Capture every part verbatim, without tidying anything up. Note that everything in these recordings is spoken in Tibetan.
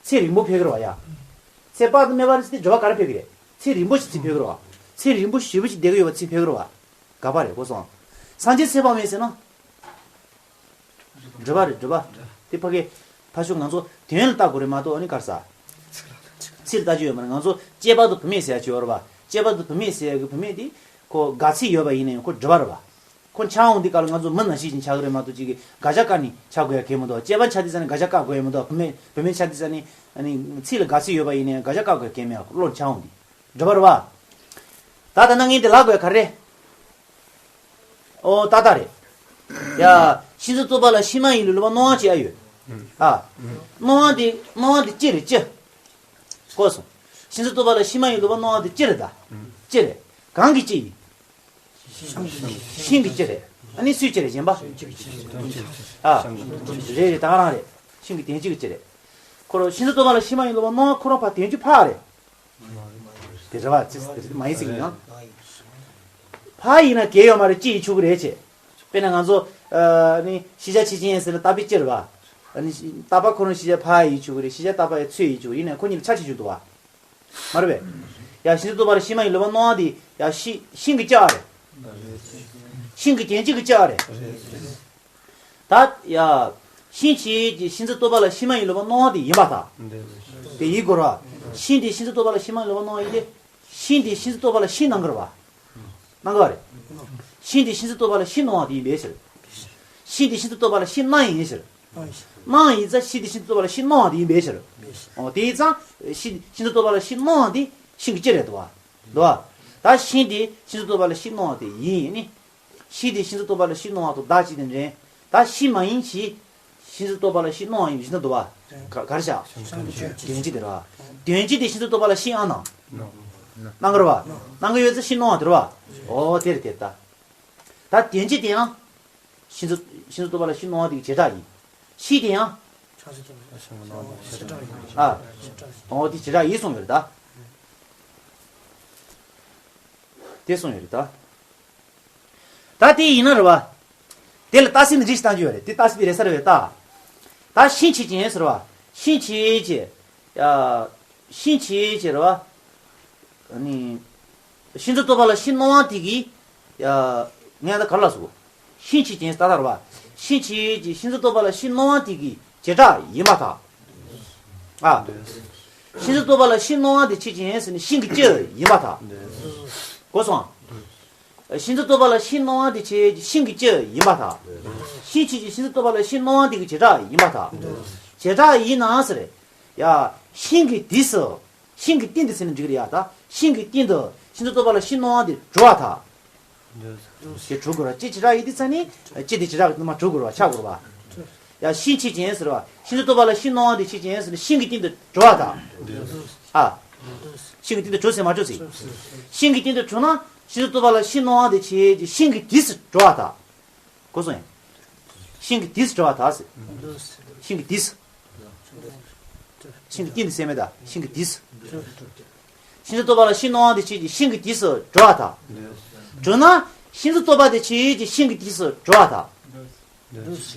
ཚེ་རིང་པོ་འཕེལ་གི་རེད་བ་ཡ། ཚེ་དཔག་ཏུ་མེད་པ་རེད་ཟེར་དེ་སྦྱོར་བ་ག་རེ་འཕེལ་གི་རེད། ཚེ་རིང་པོ་ཞིག་ཚེ་འཕེལ་གི་རེད་བ། ཚེ་རིང་པོ་ཞེ་པོ་ཞིག་བསྡད་གི་ཡོད་པ་ཚེ་འཕེལ་གི་རེད་བ། ག་པ་རེད་གོ་སོང་། སངས་རྒྱས་ཚེ་དཔག་མེད་ཟེར་ན། སྒྲུབ་པ་རེད་སྒྲུབ་པ། དེ་ཕ་གི། ཕ་ཤུ་ང་ཚོ་དོན་ལ་ལྟ་དགོས་རེད་མ་གཏོགས་ཨ་ནི་གར་ས། ཚིག་ལ་ལྟ་རྒྱུ་ཡོད་མ་རེད། ང་ཚོ་སྐྱེས་པ་དང་བུད་མེད་ཟེར་ཡ་ཅིག་ཡོད་རེད་བ། སྐྱེས་པ་དང་བུད་མེད་ཟེར་ཡ་གི་བུད་མེད་དེ། ཁོ་དགའ་ཚིག་ཡོད་པ་ཡིན་ན་ཡང་ཁོ་སྒྲུབ་པ་རེད་བ། ཁོ་འཆའ་འོང་དུས་སྐབས་ལ་ང་ཚོ་མི་ནང་བཞིན་ཅིག་འཆའ་གི་རེད་མ་གཏོགས་ཅིག་གི་དགག་བྱ་བཀག་ནས་འཆའ་དགོས་ཡ་གལ་མི་འདུག་སྐྱེས་པ་འཆའ་དུས་ཙ་ནས་དགག་བྱ་བཀག་དགོས་ཡ་མི་འདུག་བུད་མེད་བུད་མེད་འཆའ་དུས་ཙ་ནས་ཨ་ནི་ཚིག་ལ་དགའ་ཚིག་ཡོད་པ་ཡིན་ན་ཡང་དགག་བྱ་བཀག་དགོས་ཡ་གལ་མེད་ཡ་ཁོ་བློར་འཆའ་འོང་དུས། འགྲོ་བ་རེད་བ། ད་ལྟ་ན་ངས་འདི་ལབ་དགོས་ག་རེ། ཨོ་ཏག་ཏག་རེད། ཡ། ཤིན་ཏུ་རྟོག་པ་ལ་ཤིང་མ་ཡིན་ལུགས་ལུགས་པ་སྣང་བ་ཅིག་ཨ་ཡོད། ཨ། སྣང་བ་འདི་སྣང་བ་འདི་ཅི་རེད་ཅི། གོ་སོང་། ཤིན་ཏུ་རྟོག་པ་ལ་ཤིང་མ་ཡིན་ལུགས་པ་སྣང་བ་འདི་ཅི་རེད་ད། ཅི་རེད། གང་གི་ཅི་ཡིན། ཤིང་གི་ཅི་རེད། ཨ་ནི་སུའི་ཅི་རེད་གཞན་པ། ཨ། རེད་རེད་ད་ག་རང་རེད། ཤིང་གི་དོན་སྤྱི་གི་ཅི་རེད། ཁོ་རང་ཤིན་ཏུ་རྟོག་པ་ལ་ཤིང་མ་ཡིན་ལུགས་པ་སྣང་བ་ཁོ་རང་ཕར་དོན་སྤྱི་ཕར་རེད། དེ་རེད་བ་ཅི་དེ་མ་ཡིན་ཟེར་གི་ཡང་། ཕ་ཡིན་ན་གལ་ཡོད་མ་རེད་ཅི་ཡིན་ཆོག་གི་རེད་ཅེ། དཔེར་ན་ང་ཚོ་ཨ་ནི་ཤེས་བྱ་ཆོས་ཅན་ཟེར་ན་རྟག་པའི་ཅི་རེད་བ། ཨ་ནི་རྟག་པ་ཁོ་རང་ཤེས་བྱ་ཕ་ཡིན་ཆོག་གི་རེད། ཤེས་བྱ་རྟག་པ་ཡི་ཚོད་ཡིན་ཆོག་གི་རེད། ཡིན་ན་ཁོ་གཉིས་ལ་ཆ་ཆེ་ཆུང་འདུག་བ། མ་རེད་པས། ཡ་ཤིན་ཏུ་རྟོག་པ་ལ་ཤིང་མ་ཡིན་ལུགས་པ་སྣང་བ་དེ་ཡ་ཤི་ཤིང་གི་ཅི་ཨ་རེད། ཤིང་གི་དོན་སྤྱི་གི་ཅི་ཨ་རེད། ད་ཡ། ཤིང་ཆོས་ཅན་གྱི་ཤིན་ཏུ་རྟོག་པ་ལ་ཤིང་མ་ཡིན་ལུགས་པ་སྣང་བ་དེ་ཡིན་པར་ཐལ། དེ་ཡིན་དགོས་ར། ཤིང་དེ་ཤིན་ཏུ་རྟོག་པ་ལ་ཤིང་མ་ཡིན་ལུགས་པ་སྣང་བ་ཡིན་ཏེ། ཤིང་དེ་ཤིན་ཏུ་རྟོག་པ་ལ་ཤིང་སྣང་གི་རེད་བ། སྣང་གི་རེད། ཤིང་དེ་ཤིན་ཏུ་རྟོག་པ་ལ་ཤིང་སྣང་བ་དེ་ཡིན་པའི་ཕྱིར། ཤིང་དེ་ཤིན་ཏུ་རྟོག་པ་ལ་ཤིང་སྣང་ཡིན་ཕྱིར། སྣང་ཡིན་ཙང་ཤིང་དེ་ཤིན་ཏུ་རྟོག་པ་ལ་ཤིང་སྣང་བ་དེ་ཡིན་པའི་ཕྱིར། འོ་དེ་ཡིན་ཙང་ཤིང་ཤིན་ཏུ་རྟོག་པ་ལ་ཤིང་སྣང་བ་དེ་ཤིང་གི་ཅི་རེད་འདུག་བ། འདུག་བ། ད་ཤིང་དེ་ཤིན་ཏུ་རྟོག་པ་ལ་ཤིང་སྣང་བ་དེ་ཡིན་ནི། ཤིང་དེ་ཤིན་ཏུ་རྟོག་པ་ལ་ཤིང་སྣང་བ་དང་བདག་གཅིག་དེ་འདྲེན། ད་ཤིང་མ་ཡིན་གྱི། ཤིན་ཏུ་རྟོག་པ་ལ་ཤིང་སྣང་བ་ཡིན་ཞེ་ན་འདུག་བ། ག་ག་རེ་བྱ། དོན་སྤྱི་དེ་ར། དོན་སྤྱི་དེ་ཤིན་ཏུ་རྟོག་པ་ལ་ཤིང་ཨ་སྣང་། སྣང་གི་རེད་བ། སྣང་གི་ཡོད་ཚེ་ཤིང་སྣང་བ་དེ་རེད་བ། འོ་དེ་རེད་དེ་ད། ད་དོན་སྤྱི་དེ་ཡང་། ཤིན་ཏུ་ཤིན་ཏུ་རྟོག་པ་ལ་ཤིང་སྣང་བ་དེ་གི་བྱེ་བྲག་ཡིན། ཤིང་དེ་ཡང་། ཨ། འོ་དེ་བྱེ་བྲག་ཡིན་གསུངས་ཡོད་རེད་ད། དེ་གསུངས་ཡོད་རེད་ད། ད་དེ་ཡིན་ན་རེད་བ། དེ་ལ་རྟགས་གསལ་འདི་འདྲ་ཞིག་བཏང་རྒྱུ་ཡོད་རེད། དེ་རྟགས་གསལ་དེ་རེད་ས་རེད་བས་ད། ད་ཤིང་ཆོས་ཅན་ཟེར་བ། ཤིང་ཆོས་ཅན། ཡ། ཤིང་ཆོས་ཅན་རེད་བ། ཨ་ནི། ཤིན་ཏུ་རྟོག་པ་ལ་ཤིང་སྣང་བ་དེ་གིས། ཡ། ངས་ད་ག་རེ་ལབ་སོང་། ཤིང་ཆོས་ཅན་ཏག་ཏག་རེད་བ། ཤིང་ཆོས་ཅན་ཤིན་ཏུ་རྟོག་པ་ལ་ཤིང་སྣང་བ་དེ་གི་བྱེ་བྲག་ཡིན་པར་ཐལ། ཨ། ཤིན་ཏུ་རྟོག་པ་ལ་ཤིང་སྣང་བ་དེ་ཆོས་ཅན་ཟེར་ནས་ཤིང་གི་སྤྱི་ཡིན་པར་ཐལ། གོ་སོང་། ཤིན་ཏུ་རྟོག་པ་ལ་ཤིང་སྣང་བ་དེ་ཆོས་ཅན་ཤིང་གི་སྤྱི་ཡིན་པར་ཐལ། ཤིང་ཆོས་ཅན་ཤིན་ཏུ་རྟོག་པ་ལ་ཤིང་སྣང་བ་དེ་གི་བྱེ་བྲག་ཡིན་པར་ཐལ། བྱེ་བྲག་ཡིན་ན་ཟེར། ཡ། ཤིང་གི་དུས་སུ། ཤིང་གི་སྟེང་དུ་ཟེར་ན་འགྲིག་གི་རེད་ཡ་ད། ཤིང་གི་སྟེང་དུ་ཤིན་ཏུ་རྟོག་པ་ལ་ཤིང་སྣང་བ་དེ་གྲུབ་པར་ཐལ། དེ་གྲུབ་དགོས་ར་ཅི་བྱེ་བྲག་ཡིན་དུས་ཙ་ནི། ཅི་དེ་བྱེ་བྲག་གི་ནི་མ་གྲུབ་དགོས་ར་ཆགས་དགོས་ར་བ། ཡ་ཤིང་ཆོས་ཅན་ཟེར་བ། ཤིན་ཏུ་རྟོག་པ་ལ་ཤིང་སྣང་བ་དེ་ཆོས་ཅན་ཟེར་ན་ཤིང་གི་སྟེང་དུ་གྲུབ་པར་ཐལ། ཨ། ཤིང་གི་སྟེང་དུ་གྲུབ་ཟེར་མ་གྲུབ་ཟེར། ཤིང་གི་སྟེང་དུ་གྲུབ་ན་ཤིན་ཏུ་རྟོག་པ་ལ་ཤིང་སྣང་བ་དེ་ཆོས་ཅན་ཤིང་གི་དུས་སུ་གྲུབ་པར་ཐལ། གོ་སོང་ཡ། ཤིང་གི་དུས་སུ་གྲུབ་པར་ཐལ་ཟེར། ཤིང་གི་དུས་སུ། ཤིང་གི་སྟེང་དུ་ཟེར་མེད་ད་ཤིང་གི་དུས་སུ། ཤིན་ཏུ་རྟོག་པ་ལ་ཤིང་སྣང་བ་དེ་ཆོས་ཅན་ཤིང་གི་དུས་སུ་གྲུབ་པར་ཐལ། གྲུབ་ན་ཤིན་ཏུ་རྟོག་པ་དེ་ཆོས་ཅན་ཤིང་གི་དུས་སུ་གྲུབ་པར་ཐལ།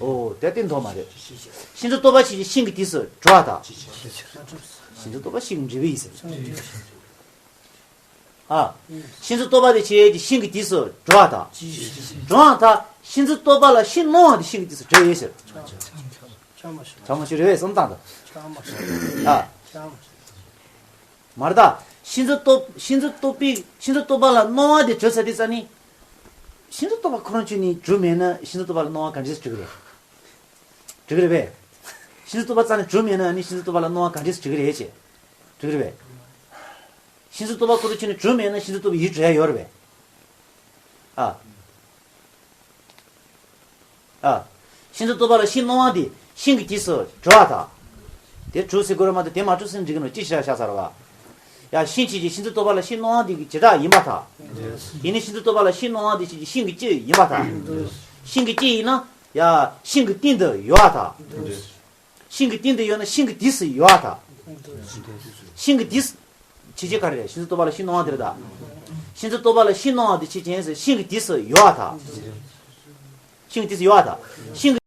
འོ་དེ་སྟེང་དུ་མ་རེད། ཤིན་ཏུ་རྟོག་པ་ཆོས་ཅན་ཤིང་གི་དུས་སུ་གྲུབ་པར་ཐལ། ཤིན་ཏུ་རྟོག་པ་ཤིང་འབྲས་བུ་ཡིན་ཟེར། ཨ། ཤིན་ཏུ་རྟོག་པ་དེ་ཆོས་ཅན་ཤིང་གི་དུས་སུ་གྲུབ་པར་ཐལ། གྲུབ་པར་ཐལ། ཤིན་ཏུ་རྟོག་པ་ལ་ཤིང་སྣང་བ་དེ་ཤིང་གི་དུས་སུ་གྲུབ་ཡོད་ཟེར། ཆགས་མ་ཤོར་རེད་བས་བསམ་སྟངས་དང་། ཨ། མ་རེད་ད། ཤིན་ཏུ་རྟོག་ཤིན་ཏུ་རྟོག་པའི་ཤིན་ཏུ་རྟོག་པ་ལ་སྣང་བ་དེ་གྲུབ་ཚར་དུས་ཙ་ནི། ཤིན་ཏུ་རྟོག་པ་ཁོ་རང་ཆོས་ནི་གྲུབ་མེད་ན་ཤིན་ཏུ་རྟོག་པ་ལ་སྣང་བ་ག་འདྲས་སུ་གྲུབ་ཀྱི་རེད། གྲུབ་ཀྱི་རེད་པས། ཤིན་ཏུ་རྟོག་པ་རྩ་ནས་གྲུབ་མེད་ན་ནི་ཤིན་ཏུ་རྟོག་པ་ལ་སྣང་བ་ག་འདྲས་སུ་གྲུབ་ཀྱི་རེད་ཅེས། གྲུབ་ཀྱི་རེད་པས། ཤིན་ཏུ་རྟོག་པ་ཁོ་རང་ཆོས་ནི་གྲུབ་མེད་ན་ཤིན་ཏུ་རྟོག་པའི་ཡུལ་གྲུབ་ཡ་ཡོད་རེད་པས། ཨ། ཨ། ཤིན་ཏུ་རྟོག་པ་ལ་ཤིང་སྣང་བ་དེ་ཤིང་གི་དུས་སུ་གྲུབ་པར་ཐལ། དེ་གྲུབ་ཟེར་དགོས་རེད་མ་གཏོགས་དེ་མ་གྲུབ་ཟེར་འགྲིག་གི་ནོ་ཅི་ཤ་ཤ་ཚར་བ། ཡ་ཤིང་ཆོས་ཅན་ཤིན་ཏུ་རྟོག་པ་ལ་ཤིང་སྣང་བ་དེ་གི་བྱེ་བྲག་ཡིན་པར་ཐལ། དེ་ནི་ཤིན་ཏུ་རྟོག་པ་ལ་ཤིང་སྣང་བ་དེ་ཆོས་ཅན་ཤིང་གི་སྤྱི་ཡིན་པར་ཐལ། ཤིང་གི་སྤྱི་ཡིན་ན། ཡ། ཤིང་གི་སྟེང་དུ་ཡོད་པར་ཐལ། ཤིང་གི་སྟེང་དུ་ཡོད་ན་ཤིང་གི་དུས་སུ་ཡོད་པར་ཐལ། ཤིང་གི་དུས་སུ། ཆོས་ཅན་ག་རེ་རེད། ཤིན་ཏུ་རྟོག་པ་ལ་ཤིང་སྣང་བ་དེ་རེད་ད། ཤིན་ཏུ་རྟོག་པ་ལ་ཤིང་སྣང་བ་དེ་ཆོས་ཅན་ཟེར་ཤིང་གི་དུས་སུ་ཡོད་པར་ཐལ། ཤིང་གི་དུས་སུ་ཡོད་པར་ཐལ། ཤིང་གི་